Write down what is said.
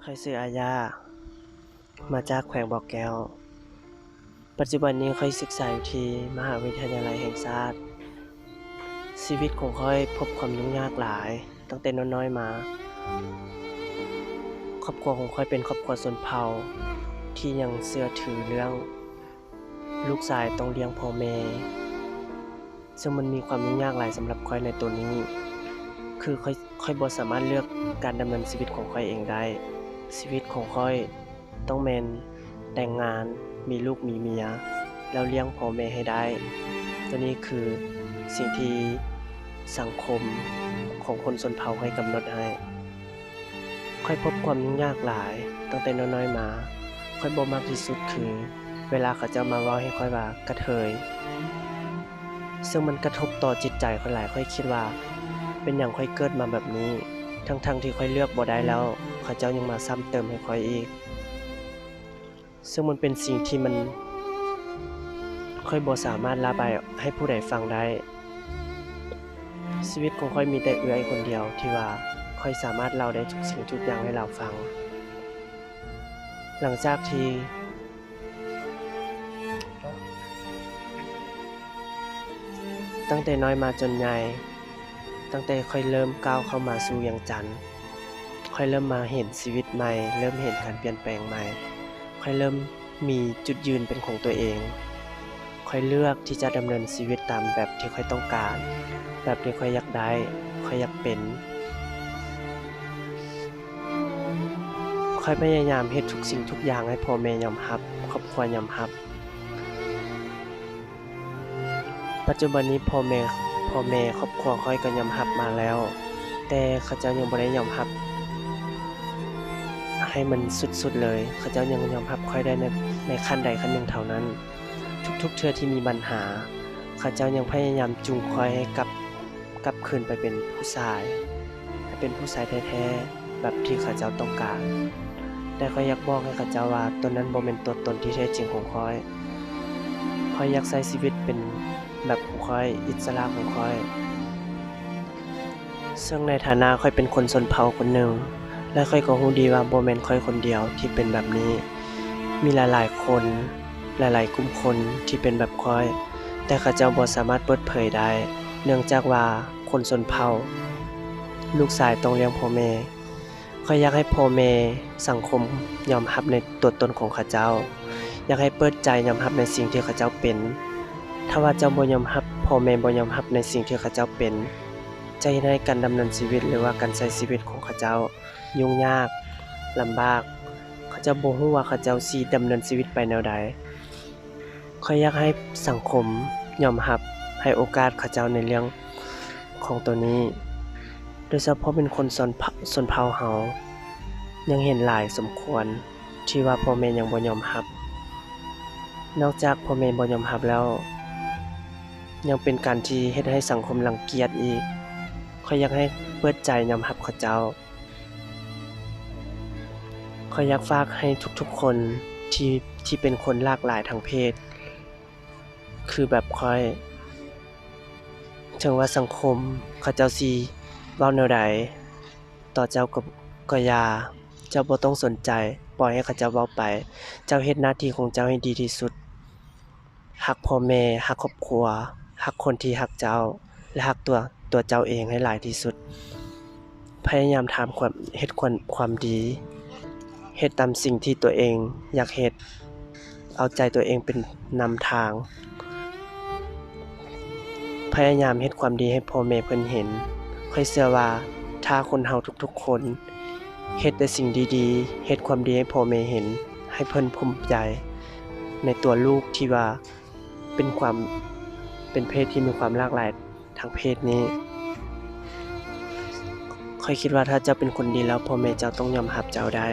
ຂ້ອຍຊື່ອາຢາ ມາຈາກແຂວງບໍ່ແກ້ວ. ປັດຈຸບັນນີ້ຂ້ອຍສຶກສາຢູ່ທີ່ມະຫາວິທະຍາໄລແຫ່ງຊາດ. ຊີວິດຂອງຂ້ອຍພົບຄວາມຫຍຸ້ງຍາກຫຼາຍຕັ້ງແຕ່ນ້ອຍໆມາ. ຄອບຄົວຂອງຂ້ອຍເປັນຄອບຄົວຊົນເຜົ່າທີ່ຍັງເຊື່ອຖືເລື່ອງ ລູກຊາຍຕ້ອງລ້ຽງພໍ່ແມ່, ເຊິ່ງມັນມີຄວາມຫຍຸ້ງຍາກຫຼາຍສຳລັບຂ້ອຍໃນໂຕນີ້. ຄືຂ້ອຍ, ຂ້ອຍບໍ່ສາມາດເລືອກການດຳເນີນຊີວິດຂອງຂ້ອຍເອງໄດ້. ຊີວິດຂອງຂ້ອຍຕ້ອງແມ່ນແຕ່ງງານ, ມີລູກມີເມຍ, ແລ້ວລ້ຽງພໍ່ແມ່ໃຫ້ໄດ້. ໂຕນີ້ຄືສິ່ງທີ່ສັງຄົມຂອງຄົນຊົນເຜົ່າໃຫ້ກຳນົດໃຫ້. ຂ້ອຍພົບຄວາມຫຍຸ້ງຍາກຫຼາຍຕັ້ງແຕ່ນ້ອຍໆມາ. ຂ້ອຍບໍ່ມັກທີ່ສຸດຄືເວລາເຂົາເຈົ້າມາເວົ້າໃຫ້ຂ້ອຍວ່າກະເທີຍ, ເຊິ່ງມັນກະທົບຕໍ່ຈິດໃຈຂ້ອຍຫຼາຍ. ຂ້ອຍຄິດວ່າເປັນຫຍັງຂ້ອຍເກີດມາແບບນີ້, ທັງໆທີ່ຂ້ອຍເລືອກບໍ່ໄດ້ແລ້ວ ເຂົາເຈົ້າຍັງມາຊ້ຳເຕີມໃຫ້ຂ້ອຍອີກ. ເຊິ່ງມັນເປັນສິ່ງທີ່ມັນ, ຂ້ອຍບໍ່ສາມາດລະບາຍໃຫ້ຜູ້ໃດຟັງໄດ້. ຊີວິດຂອງຂ້ອຍມີແຕ່ເອື້ອຍຄົນດຽວທີ່ວ່າຂ້ອຍສາມາດເລົ່າໄດ້ທຸກສິ່ງທຸກຢ່າງໃຫ້ລາວຟັງ. ຫຼັງຈາກທີ່ ຕັ້ງແຕ່ນ້ອຍມາຈົນໃຫຍ່, ຕັ້ງແຕ່ຂ້ອຍເລີ່ມກ້າວເຂົ້າມາສູ່ວຽງຈັນ, ຂ້ອຍເລີ່ມມາເຫັນຊີວິດໃໝ່, ເລີ່ມເຫັນການປ່ຽນແປງໃໝ່, ຂ້ອຍເລີ່ມມີຈຸດຢືນເປັນຂອງຕົວເອງ. ຂ້ອຍເລືອກທີ່ຈະດຳເນີນຊີວິດຕາມແບບທີ່ຂ້ອຍຕ້ອງການ, ແບບທີ່ຂ້ອຍຢາກໄດ້, ຂ້ອຍຢາກເປັນ. ຂ້ອຍພະຍາຍາມເຮັດທຸກສິ່ງທຸກຢ່າງໃຫ້ພໍ່ແມ່ຍອມຮັບ, ຄອບຄົວຍອມຮັບ. ປັດຈຸບັນນີ້ພໍ່ແມ່, ພໍ່ແມ່ຄອບຄົວຂ້ອຍກໍຍອມຮັບມາແລ້ວ, ແຕ່ເຂົາເຈົ້າຍັງບໍ່ໄດ້ຍອມຮັບໃຫ້ມັນສຸດໆເລີຍ. ເຂົາເຈົ້າຍັງຍອມຮັບຂ້ອຍໄດ້ໃນ, ໃນຂັ້ນໃດຂັ້ນໜຶ່ງເທົ່ານັ້ນ. ທຸກໆເທື່ອທີ່ມີບັນຫາ, ເຂົາເຈົ້າຍັງພະຍາຍາມຈູງຂ້ອຍໃຫ້ກັບ, ກັບຄືນໄປເປັນຜູ້ຊາຍ, ໃຫ້ເປັນຜູ້ຊາຍແທ້ໆ ແບບທີ່ເຂົາເຈົ້າຕ້ອງການ. ແຕ່ຂ້ອຍຢາກບອກໃຫ້ເຂົາເຈົ້າວ່າ ຕົວນັ້ນບໍ່ແມ່ນຕົວຕົນທີ່ແທ້ຈິງຂອງຂ້ອຍ. ຂ້ອຍຢາກໃຊ້ຊີວິດເປັນແບບຂອງຂ້ອຍ, ອິດສະຫຼະຂອງຂ້ອຍ. ເຊິ່ງໃນຖານະຂ້ອຍເປັນຄົນຊົນເຜົ່າຄົນໜຶ່ງ, ແລະ ຂ້ອຍກໍຮູ້ດີວ່າບໍ່ແມ່ນຂ້ອຍຄົນດຽວທີ່ເປັນແບບນີ້. ມີຫຼາຍໆຄົນ, ຫຼາຍໆກຸ່ມຄົນທີ່ເປັນແບບຂ້ອຍ, ແຕ່ເຂົາເຈົ້າບໍ່ສາມາດເປີດເຜີຍໄດ້, ເນື່ອງຈາກວ່າຄົນຊົນເຜົ່າ, ລູກຊາຍຕ້ອງລ້ຽງພໍ່ແມ່. ຂ້ອຍຢາກໃຫ້ພໍ່ແມ່, ສັງຄົມຍອມຮັບໃນຕົວຕົນຂອງເຂົາເຈົ້າ. ຢາກໃຫ້ເປີດໃຈຍອມຮັບໃນສິ່ງທີ່ເຂົາເຈົ້າເປັນ. ຖ້າວ່າເຈົ້າບໍ່ຍອມຮັບ, ພໍ່ແມ່ບໍ່ຍອມຮັບໃນສິ່ງທີ່ເຂົາເຈົ້າເປັນ, ຈະເຮັດໃຫ້ການດຳເນີນຊີວິດ ຫຼືວ່າການໃຊ້ຊີວິດຂອງເຂົາເຈົ້າຫຍຸ້ງຍາກ, ລຳບາກ. ເຂົາເຈົ້າບໍ່ຮູ້ວ່າເຂົາເຈົ້າຊິດຳເນີນຊີວິດໄປແນວໃດ. ຂ້ອຍຢາກໃຫ້ສັງຄົມຍອມຮັບ, ໃຫ້ໂອກາດເຂົາເຈົ້າໃນເລື່ອງຂອງໂຕນີ້, ໂດຍສະເພາະເປັນຄົນຊົນເຜົ່າ, ຊົນເຜົ່າເຮົາ ຍັງເຫັນຫຼາຍສົມຄວນທີ່ວ່າພໍ່ແມ່ຍັງບໍ່ຍອມຮັບ. ນອກຈາກພໍ່ແມ່ບໍ່ຍອມຮັບແລ້ວ, ຍັງເປັນການທີ່ເຮັດໃຫ້ສັງຄົມລັງກຽດອີກ. ຂ້ອຍຢາກໃຫ້ເປີດໃຈຍອມຮັບເຂົາເຈົ້າ. ຂ້ອຍຢາກຝາກໃຫ້ທຸກໆຄົນທີ່, ທີ່ເປັນຄົນຫຼາກຫຼາຍທາງເພດ ຄືແບບຂ້ອຍ, ເຖິງວ່າສັງຄົມເຂົາເຈົ້າຊິເວົ້າແນວໃດຕໍ່ເຈົ້າກໍ, ກໍຢ່າ, ເຈົ້າບໍ່ຕ້ອງສົນໃຈ, ປ່ອຍໃຫ້ເຂົາເຈົ້າເວົ້າໄປ. ເຈົ້າເຮັດໜ້າທີ່ຂອງເຈົ້າໃຫ້ດີທີ່ສຸດ. ຮັກພໍ່ແມ່, ຮັກຄອບຄົວ, ຮັກຄົນທີ່ຮັກເຈົ້າ ແລະ ຮັກຕົວ, ຕົວເຈົ້າເອງໃຫ້ຫຼາຍທີ່ສຸດ. ພະຍາຍາມທຳຄວາມ, ເຮັດຄວາມ, ຄວາມດີ, ເຮັດຕາມສິ່ງທີ່ຕົວເອງຢາກເຮັດ, ເອົາໃຈຕົວເອງເປັນນຳທາງ. ພະຍາຍາມເຮັດຄວາມດີໃຫ້ພໍ່ແມ່ເພິ່ນເຫັນ. ຂ້ອຍເຊື່ອວ່າຖ້າຄົນເຮົາທຸກໆຄົນເຮັດແຕ່ສິ່ງດີໆ, ເຮັດຄວາມດີໃຫ້ພໍ່ແມ່ເຫັນ, ໃຫ້ເພິ່ນພູມໃຈໃນຕົວລູກທີ່ວ່າເປັນຄວາມ, ເປັນເພດທີ່ມີຄວາມຫຼາກຫຼາຍທາງເພດນີ້. ຂ້ອຍຄິດວ່າຖ້າເຈົ້າເປັນຄົນດີແລ້ວ, ພໍ່ແມ່ເຈົ້າຕ້ອງຍອມຮັບເຈົ້າໄດ້.